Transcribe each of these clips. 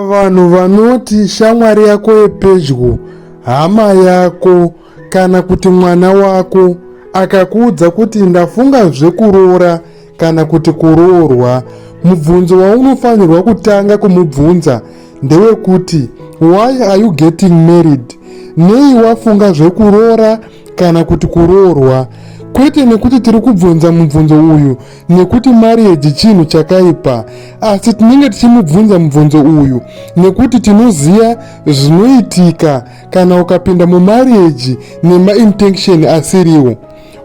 Vanhu vanoti shamwari yako yepedyo, hama yako kana kuti mwana wako akakuudza kuti ndafunga zvekuroora kana kuti kuroorwa, mubvunzo waunofanirwa kutanga kumubvunza ndewekuti why are you getting married? Nei wafunga zvekuroora kana kuti kuroorwa? Kwete nekuti tiri kubvunza mubvunzo uyu nekuti marriage chinhu chakaipa, asi tinenge tichimubvunza mubvunzo uyu nekuti tinoziva zvinoitika kana ukapinda mumarriage nemaintention asiriwo.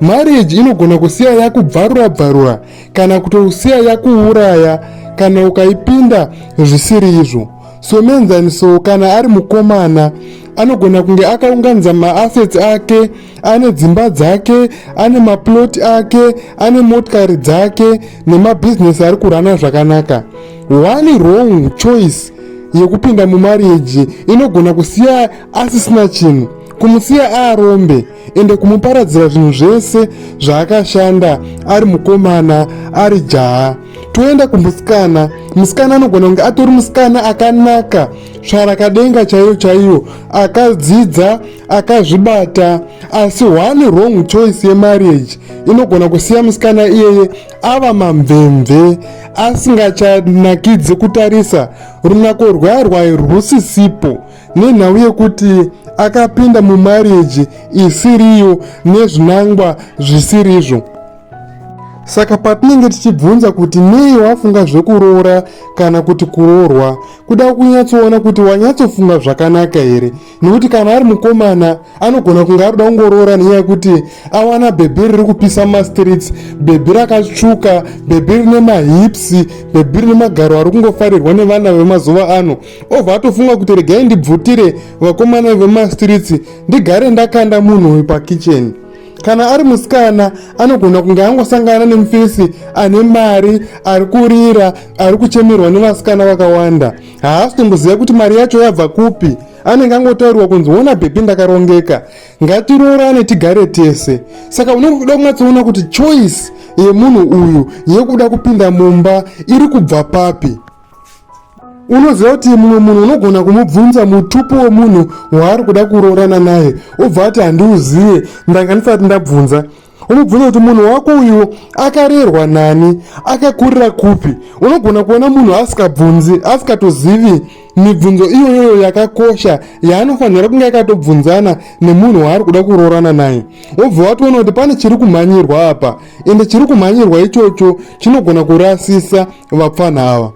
Marriage inogona kusiya yakubvarura bvarura kana kutosiya yakuuraya kana ukaipinda zvisiri izvo. Somuenzaniso, kana ari mukomana anogona kunge akaunganidza maassets ake, ane dzimba dzake, ane maplot ake, ane motikari dzake nemabhizinesi ari kurana zvakanaka. One wrong choice yekupinda mumarriage inogona kusiya asisina chinhu, kumusiya aarombe ende kumuparadzira zvinhu zvese zvaakashanda ari mukomana, ari jaha. Toenda kumusikana. Musikana anogona kunge atori musikana akanaka, tsvarakadenga chaiyo chaiyo, akadzidza, akazvibata, asi one wrong choice yemarriage inogona kusiya musikana iyeye ava mamvemve, asingachanakidzi kutarisa, runako rwarwayo rwusisipo nenhau yekuti akapinda mumarriage isiriyo nezvinangwa zvisirizvo. Saka patinenge tichibvunza kuti nei wafunga zvekuroora kana kuti kuroorwa, kuda kunyatsoona kuti wanyatsofunga zvakanaka here, nekuti kana ari mukomana anogona kunge ari kuda kungoroora nenyaya yekuti awana bhebhi riri kupisa mastreets, bhebhi rakatsvuka, bhebhi rine mahips, bhebhi rine magaro ari kungofarirwa nevana vemazuva ano, obva atofunga kuti regai ndibvutire vakomana vemastreets ndigare ndakanda munhu uyu pakicheni. Kana ari musikana anogona kunge angosangana nemufesi ane mari, ari kurira, ari kuchemerwa nevasikana vakawanda. Haasi kutomboziva kuti mari yacho yabva kupi. Anenge angotaurirwa kunzi wona bhebhi ndakarongeka, ngatiroorane tigare tese. Saka unoda kunyatsoona kuti choice yemunhu uyu yekuda kupinda mumba iri kubva papi. Unoziva kuti mumwe munhu unogona kumubvunza mutupo wemunhu waari kuda kuroorana naye, obva ati handiuzive, ndanga ndisati ndabvunza. Unobvunza kuti munhu wako uyu akarerwa nani, akakurira kupi. Unogona kuona munhu asikabvunzi, asikatozivi mibvunzo iyoyoyo yakakosha yaanofanira kunge akatobvunzana nemunhu waari kuda kuroorana naye. Wobva watoona kuti pane chiri kumhanyirwa apa, ende chiri kumhanyirwa ichocho chinogona kurasisa vapfanha ava.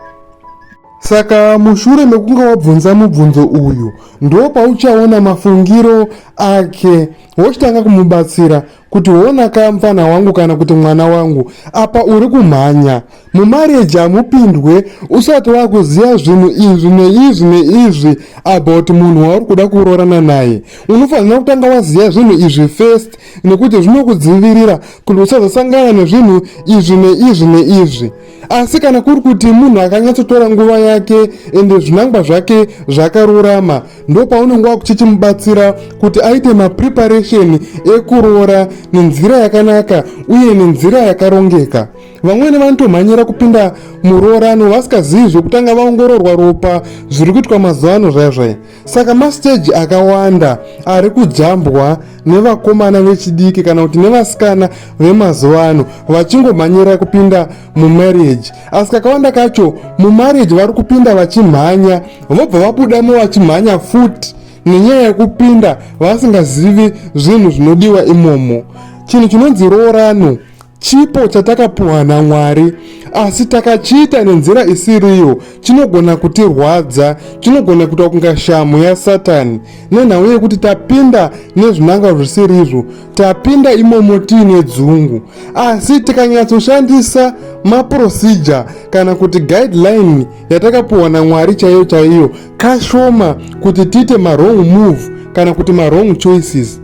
Saka mushure mekunge wabvunza mubvunzo uyu, ndo pauchaona mafungiro ake, wochitanga kumubatsira kuti hona ka mupfanha wangu kana kuti mwana wangu, apa uri kumhanya. Mumarriage hamupindwe usati wakuziva zvinhu izvi neizvi neizvi about munhu wauri kuda kuroorana naye. Unofanira kutanga waziva zvinhu izvi first, nekuti zvinokudzivirira kuti usazosangana nezvinhu izvi neizvi neizvi. Asi kana kuri kuti munhu akanyatsotora nguva yake ende zvinangwa zvake zvakarurama, ndo paunenge wakuchichimubatsira kuti aite mapreparation ekuroora nenzira yakanaka uye nenzira yakarongeka. Vamweni vanotomhanyira kupinda muroorano vasikazivi zvekutanga vaongororwa ropa zviri kuitwa mazuva ano zvaya zvaya. Saka masiteji akawanda ari kujambwa nevakomana vechidiki kana kuti nevasikana vemazuva ano vachingomhanyira kupinda mumarriage, asi kakawanda kacho mumarriage vari kupinda vachimhanya, vobva vabudamo vachimhanya futi nenyaya yekupinda vasingazivi zvinhu zvinodiwa imomo. Chinhu chinonzi roorano chipo chatakapuwa naMwari, asi takachiita nenzira isiriyo chinogona kutirwadza, chinogona kuita kunga shamhu yaSatani, nenhau yekuti tapinda nezvinangwa zvisirizvo, tapinda imomo tiine dzungu. Asi tikanyatsoshandisa maprocedure kana kuti guideline yatakapuwa naMwari chaiyo chaiyo, kashoma kuti tiite mawrong move kana kuti mawrong choices.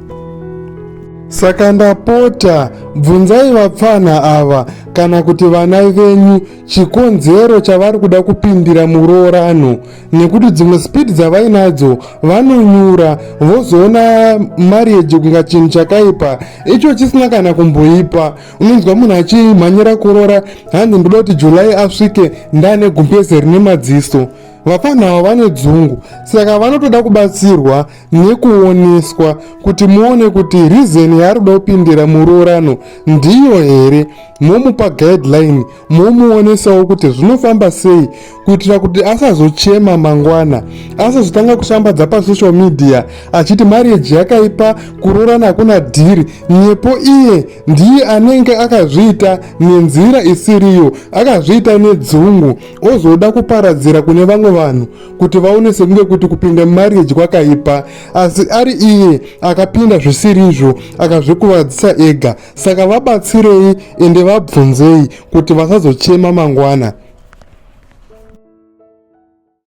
Saka ndapota, bvunzai vapfanha ava kana kuti vana venyu chikonzero chavari kuda kupindira muroorano, nekuti dzimwe speed dzavainadzo vanonyura vozoona marriage kunga chinhu chakaipa icho chisina kana kumboipa. Unonzwa munhu achimhanyira kuroora, hanzi ndoda kuti July asvike ndane gumbeze rine madziso. Vapfanha ava vane dzungu, saka vanotoda kubatsirwa nekuoneswa kuti muone kuti reason yaari kuda kupindira muroorano ndiyo here. Momupa guideline, momuonesawo kuti zvinofamba sei, kuitira kuti asazochema mangwana, asazotanga kushambadza pasocial media achiti marriage yakaipa, kuroorana hakuna dhiri. Nepo iye ndiye anenge akazviita nenzira isiriyo, akazviita nedzungu, ozoda kuparadzira kune vamwe vanhu kuti vaone sekunge kuti kupinda mumarriage kwakaipa, asi ari iye akapinda zvisirizvo, akazvikuvadzisa ega. Saka vabatsirei ende vabvunzei kuti vasazochema mangwana.